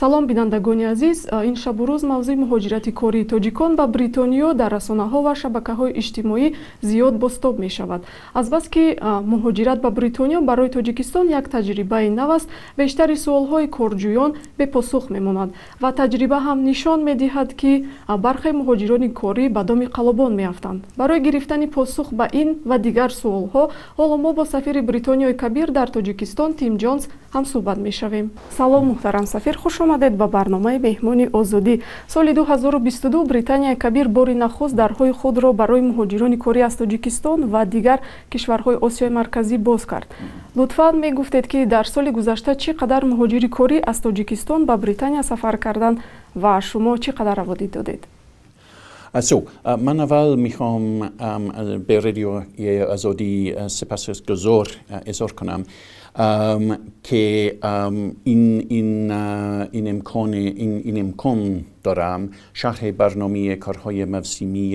Салом, бинандагони азиз. Ин шабу рӯз мавзӯи муҳоҷирати кории тоҷикон ба Бритониё дар расонаҳо ва шабакаҳои иҷтимоӣ зиёд бозтоб мешавад. Азбаски муҳоҷират ба Бритониё барои Тоҷикистон як таҷрибаи нав аст, бештари суолҳои корҷӯён бепосух мемонад ва таҷриба ҳам нишон медиҳад, ки бархе муҳоҷирони корӣ ба доми қаллобон меафтанд. Барои гирифтани посух ба ин ва дигар суолҳо ҳоло мо бо сафири Бритониёи Кабир дар Тоҷикистон Тим Ҷонс ҳамсӯҳбат мешавем. Салом, муҳтарам сафир, хуш омадед ба барномаи «Меҳмони озодӣ». Соли 2022 Британияи Кабир бори нахуст дарҳои худро барои муҳоҷирони корӣ аз Тоҷикистон ва дигар кишварҳои Осиёи Марказӣ боз кард. Лутфан мегуфтед, ки дар соли гузашта чӣ қадар муҳоҷири корӣ аз Тоҷикистон ба Британия сафар карданд ва шумо чӣ қадар раводид додед? So, من اول میخوام به رادیوی آزادی سپاسگزار اظهار کنم که این امکان دارم شرح برنامه کارهای موسمی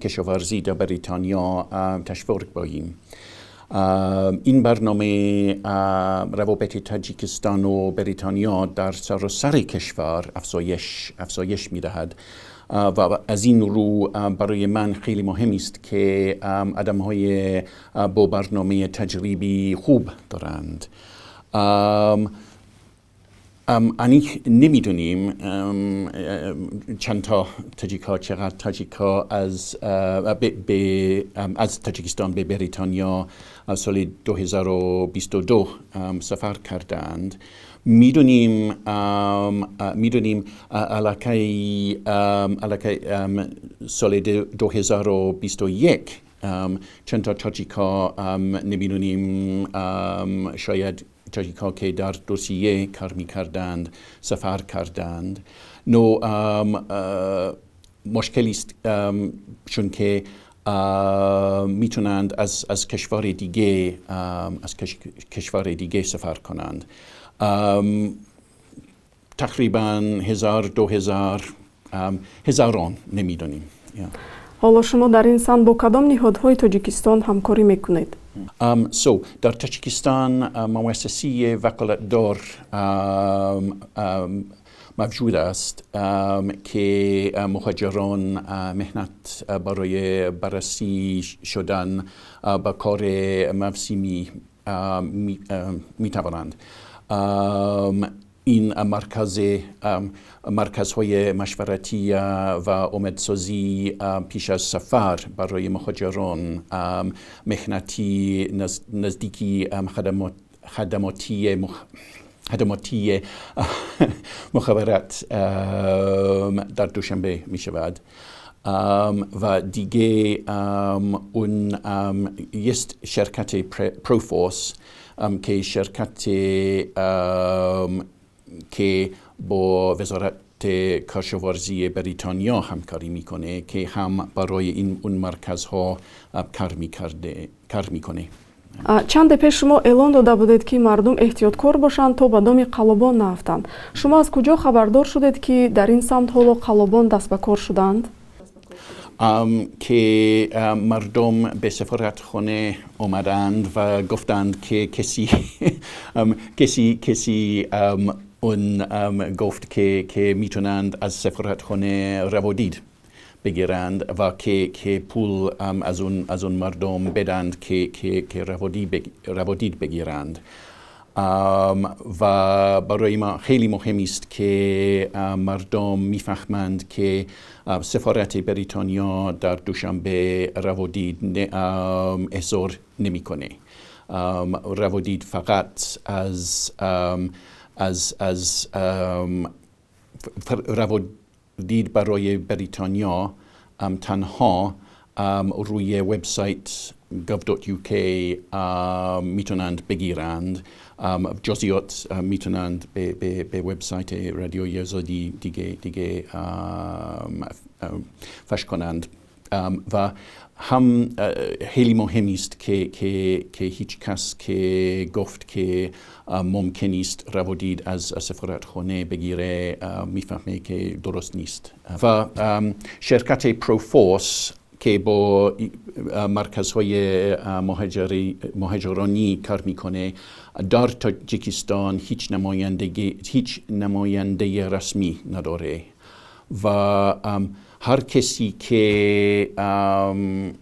کشاورزی در بریتانیا تشویق باییم. این برنامه روابط تاجیکستان و بریتانیا در سراسر کشور افزایش میدهد و از این رو برای من خیلی مهم است که آدم های با برنامه تجربی خوب دارند. انیق نمیدونیم چند تا تاجیک ها، چقدر تاجیک ها از تاجیکستان به بریتانیا سال 2022 سفر کردند. میدونیم علاقه سال 2021 چند تا تاجیک ها نمیدونیم، شاید تاجیک ها که در روسیه کار میکردند سفر کردند. نو مشکلی است، چون که میتونند از کشور دیگه سفر کنند. تقریبا 1000، 2000، هزاران، نمیدونیم. ҳоло шумо дар ин самт бо кадом ниҳодҳои Тоҷикистон ҳамкорӣ мекунед? So, در تاجیکستان مؤسسه وکالتدار موجود است که مهاجران محنت برای بررسی شدن به کار موسمی می توانند. این مرکزهای مشورتی و آماده‌سازی پیش از سفر برای مهاجران محنتی نزدیکی خدماتی مخابرات در دوشنبه می شود و دیگه اون یست شرکت Proforce که شرکت که با وزارت کشاورزی بریتانیا همکاری میکنه که هم برای این اون مرکزها کار میکرده، کار میکنه. Чанде пеш шумо эълон дода будед, ки мардум эҳтиёткор бошанд, то ба доми қаллобон наафтанд. Шумо аз куҷо хабардор шудед, ки дар ин самт ҳоло қаллобон даст ба кор шуданд? که مردم به سفارتخانه آمدند و گفتند که کسی اون گفت که میتونند از سفارتخانه روادید بگیرند و که پول از اون مردم بدند که روادید بگیرند و برای ما خیلی مهم است که مردم میفهمند که سفارت بریتانیا در دوشنبه روادید احضار نمیکنه. روادید فقط از روادید برای بریتانیا تنها روی وبسایت gov.uk میتونند بگیرند. جزئیات میتونند به وبسایت رادیوی آزادی دیگه فش کنند و هم خیلی مهم است که هیچ کس که گفت که ممکن است روادید از سفارتخانه بگیره، میفهمه که درست نیست و شرکت Proforce که با مرکزهای مهاجرانی کار میکنه در تاجیکستان هیچ نماینده رسمی نداره و هر کسی که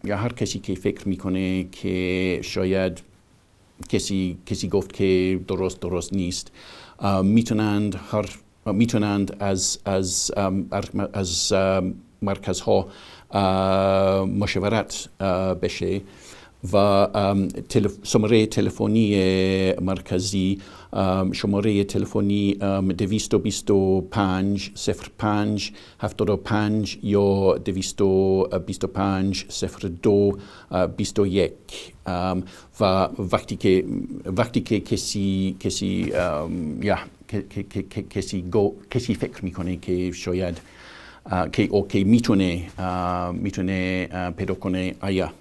یا هر کسی که فکر میکنه که شاید کسی گفت که درست نیست، میتونند از مرکزها مشورت بشه و شماره تلفنی مرکزی، شماره تلفنی 225 05 75 یا 225 02 21 و وقتی که کسی کسی یا کسی کسی فکر میکنه که شاید که okay میتونه پیدا کنه آیا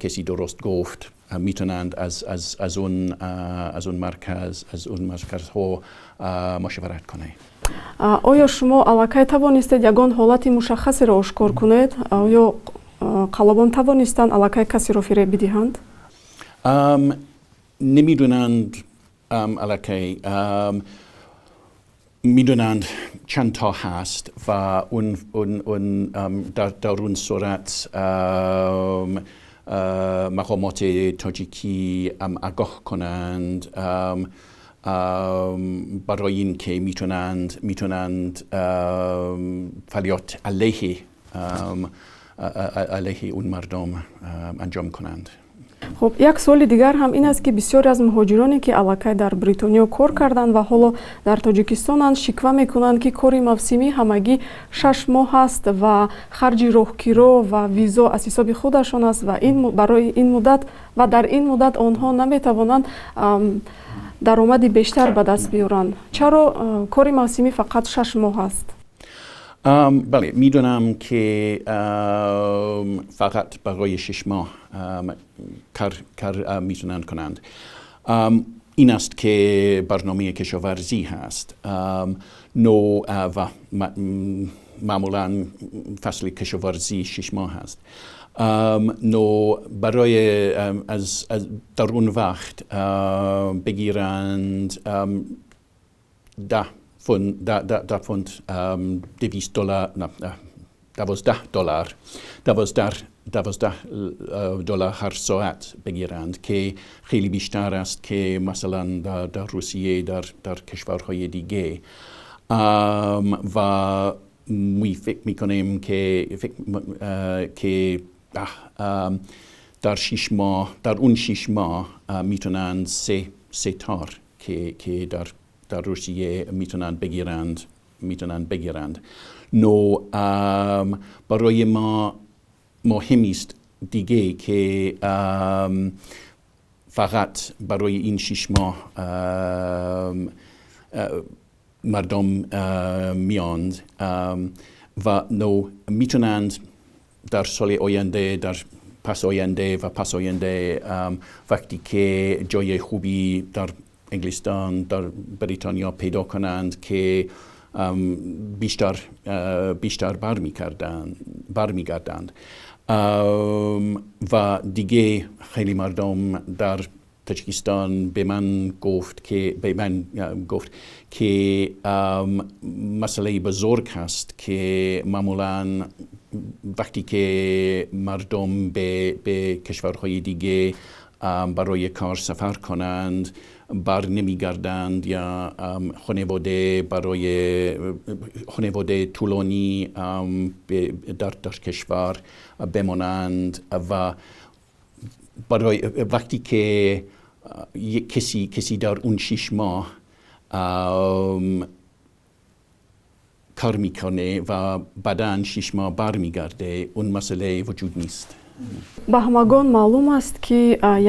کسی درست گفت، میتونند از اون مرکز ها مشورت کنه. Оё шумо аллакай тавонистед ягон ҳолати мушаххасеро ошкор кунед? Оё қаллобон тавонистанд аллакай касеро фиреб бидиҳанд? نمیدونند. аллакай میدونند چند تا هست و اون در اون صورت مقامات تاجیکی آگاه کنند برای این که میتونند فعالیت علیه اون مردم انجام کنند. Хуб, як суоли дигар ҳам ин аст, ки бисёре аз муҳоҷироне, ки аллакай дар Бритониё кор карданд ва ҳоло дар Тоҷикистонанд, шиква мекунанд, ки кори мавсимӣ ҳамагӣ 6 моҳ аст ва харҷи роҳкиро ва визо аз ҳисоби худашон аст ва ин барои ин муддат ва дар ин муддат онҳо наметавонанд даромади бештар ба даст биёранд. Чаро кори мавсимӣ фақат 6 моҳ аст? بله، میدونم که فقط برای 6 ماه کار میتونند کنند. این است که برنامه کشاورزی هست نو و معمولا فصل کشاورزی 6 ماه هست. نو برای از در اون وقت بگیرند 10 فوند، 10 فوند، 200 دلار، نه، 12 دلار، 12 دلار هر ساعت بگیرند که خیلی بیشتر است که مثلا در روسیه، در کشورهای دیگه. و می فکر میکنیم که در 6 ماه، در اون 6 ماه میتونند سه تار که در روسیه میتونند بگیرند. نو برای ما مهم است دیگه که فقط برای این 6 ماه مردم میاند و نو میتونند در سال آینده، در پس آینده و پس آینده، وقتی که جای خوبی در انگلستان، در بریتانیا پیدا کنند که بیشتر برمیگردند. و دیگه خیلی مردم در تاجیکستان به من گفت که مسئله بزرگ هست که معمولا وقتی که مردم به کشورهای دیگه برای کار سفر کنند، بر نمیگردند یا خانواده برای خانواده طولانی در کشور بمانند و برای وقتی که کسی در اون 6 ماه کار میکنه و بعدا 6 ماه برمیگرده، اون مسئله وجود نیست. Ба ҳамагон маълум аст, ки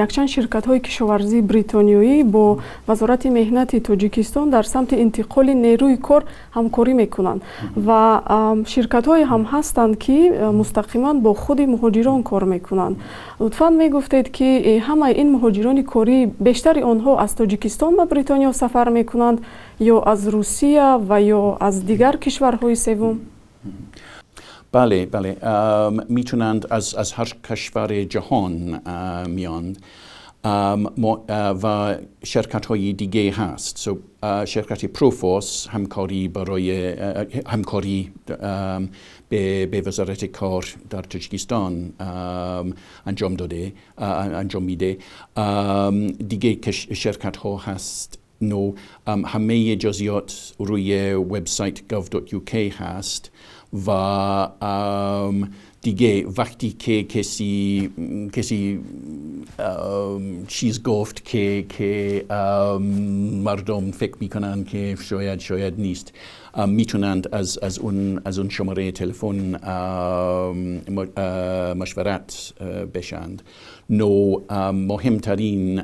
якчанд ширкатҳои кишоварзии бритониёӣ бо Вазорати меҳнати Тоҷикистон дар самти интиқоли нерӯи кор ҳамкорӣ мекунанд ва ширкатҳое ҳам ҳастанд, ки мустақиман бо худи муҳоҷирон кор мекунанд. Лутфан мегуфтед, ки ҳамаи ин муҳоҷирони корӣ, бештари онҳо аз Тоҷикистон ба Бритониё сафар мекунанд ё аз Русия ва ё аз дигар кишварҳои севум? بله بله، میتونند از هر کشور جهان میاند و شرکت های دیگه هست. so, شرکت پروفورس همکاری برای همکاری به وزارت کار در تاجیکستان انجام داده، انجام میده. دیگه شرکت ها هست. نو همه جزئیات روی وبسایت gov.uk هست و دیگه وقتی که کسی چیز گفت که مردم فکر میکنن که شاید نیست، میتونند از اون شماره تلفن مشورت بشند. نو مهمترین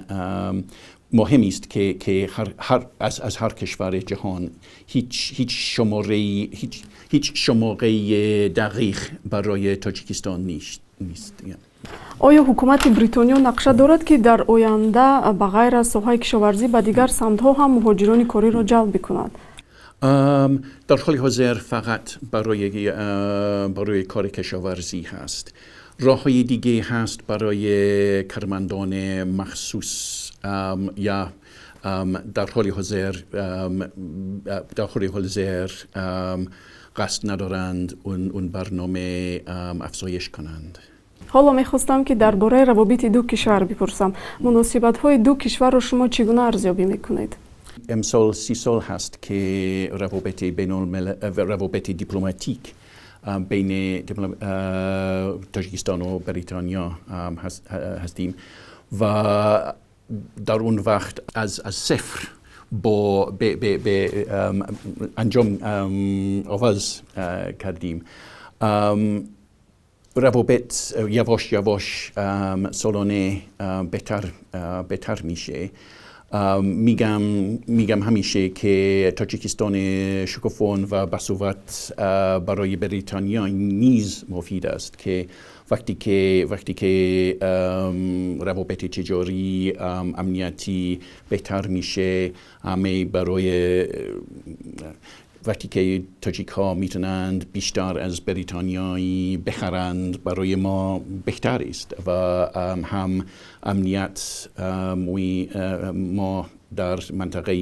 مهم است که هر, هر از هر کشور جهان. هیچ شماره دقیق برای تاجیکستان نیست. Оё ҳукумати Бритониё нақша дорад, ки дар оянда ба ғайр аз соҳаи кишоварзӣ ба дигар самтҳо ҳам муҳоҷирони кориро ҷалб бикунад? در حال حاضر فقط برای کار کشاورزی هست. راه های دیگه هست برای کارمندان مخصوص یا در حال حاضر قصد ندارند اون برنامه افزایش کنند. Ҳоло мехостам, ки дар бораи равобити ду кишвар бипурсам. Муносибатҳои ду кишварро шумо чӣ гуна арзёбӣ мекунед? امسال 30 سال هست که روابط دیپلماتیک بین تاجیکستان و بریتانیا هستیم و در اون وقت از صفر با به انجام آغاز کردیم. روابط یواش یواش سالانه بهتر میشه. میگم همیشه که تاجیکستان شکوفان و باثبات برای بریتانیا نیز مفید است که وقتی که روابط تجاری، امنیتی بهتر میشه، همه برای وقتی که تاجیک ها میتونند بیشتر از بریتانیایی بخرند، برای ما بهتر است و هم امنیت ما در منطقه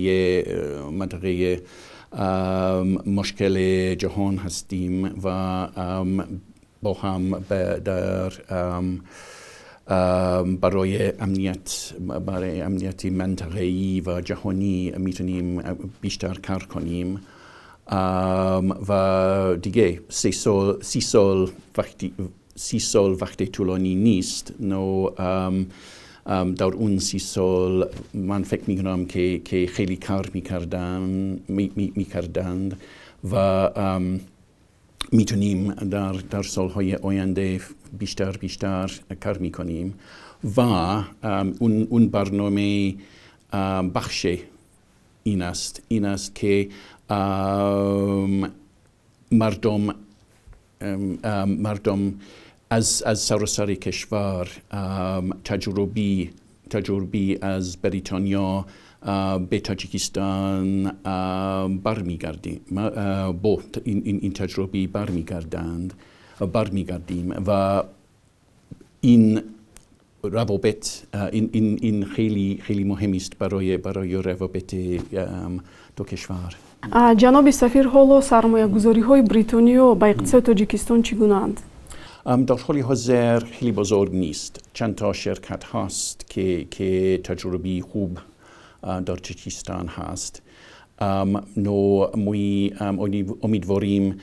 مشکل جهان هستیم و با هم در برای امنیت منطقه‌ای و جهانی میتونیم بیشتر کار کنیم. و دیگه 30 سال وقتی 30 سال وقت طولانی نیست. نو در اون 30 سال من فکر میکنم که خیلی کار میکردند و میتونیم در سالهای آینده بیشتر بیشتر کار میکنیم و اون برنامه بخش این است که مردم از سراسر کشور تجربی از بریتانیا به تاجیکستان برمیگردیم، با این تجربی برمیگردیم و این روابط این خیلی خیلی مهم است برای روابط دو کشور. Ҷаноби сафир, ҳоло сармоягузориҳои Бритониё ба иқтисоди Тоҷикистон чӣ гунаанд? در حال حاضر خیلی بزرگ نیست. چند تا شرکت هست که تجربی خوب در تاجیکستان هست. نو موی امیدواریم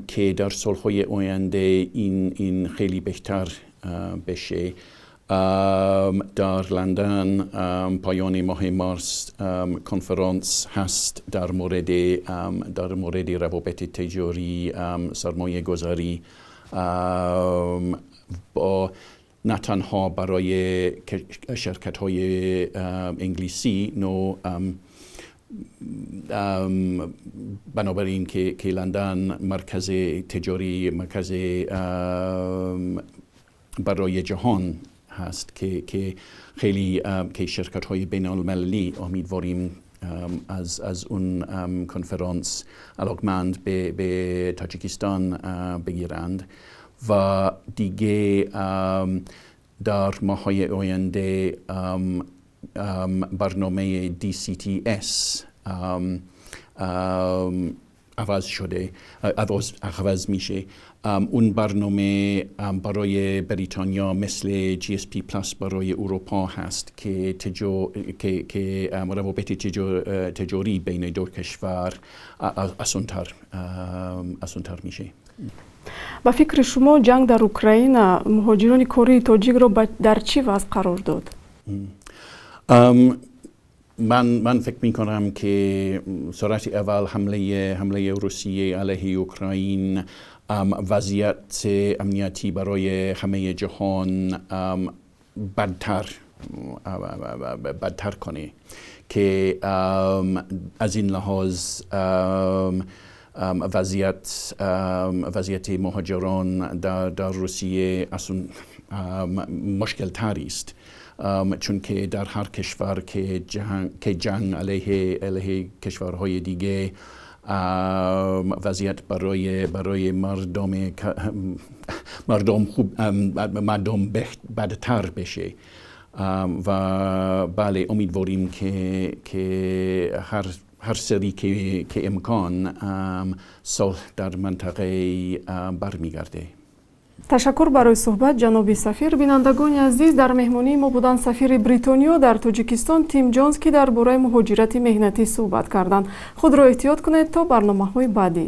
که در سالهای آینده این خیلی بهتر بشه. در لندن پایان ماه مارس کنفرانس هست در مورد روابط تجاری، سرمایه گذاری، با نه تنها برای شرکت های انگلیسی. نو بنابراین که لندن مرکز تجاری، مرکز برای جهان هست که خیلی که شرکت های بین المللی امیدواریم از اون کنفرانس علاقمند به تاجیکستان بگیرند و دیگه در ماهای آینده برنامه DCTS عوض شده، عوض میشه. اون برنامه برای بریتانیا مثل GSP Plus برای اروپا هست که روابط تجاری بین دو کشور آسانتر میشه. Ба фикри шумо, ҷанг дар Украина муҳоҷирони кории тоҷикро дар чӣ вазъ қарор дод? من فکر می کنم که سرعت اول حمله روسیه علیه اوکراین وضعیت امنیتی برای همه جهان بدتر کنه که از این لحاظ وضعیت مهاجران در روسیه اصلا مشکل تری است، چون که در هر کشور که جنگ علیه کشورهای دیگه، وضعیت برای مردم خوب مردم بدتر بشه. و بله، امیدواریم که هر سری که امکان صلح در منطقه برمیگرده. Ташаккур барои суҳбат, ҷаноби сафир. Бинандагони азиз, дар меҳмонии мо буданд сафири Бритониё дар Тоҷикистон Тим Ҷонс, ки дар бораи муҳоҷирати меҳнатӣ суҳбат карданд. Худро эҳтиёт кунед то барномаҳои баъдӣ.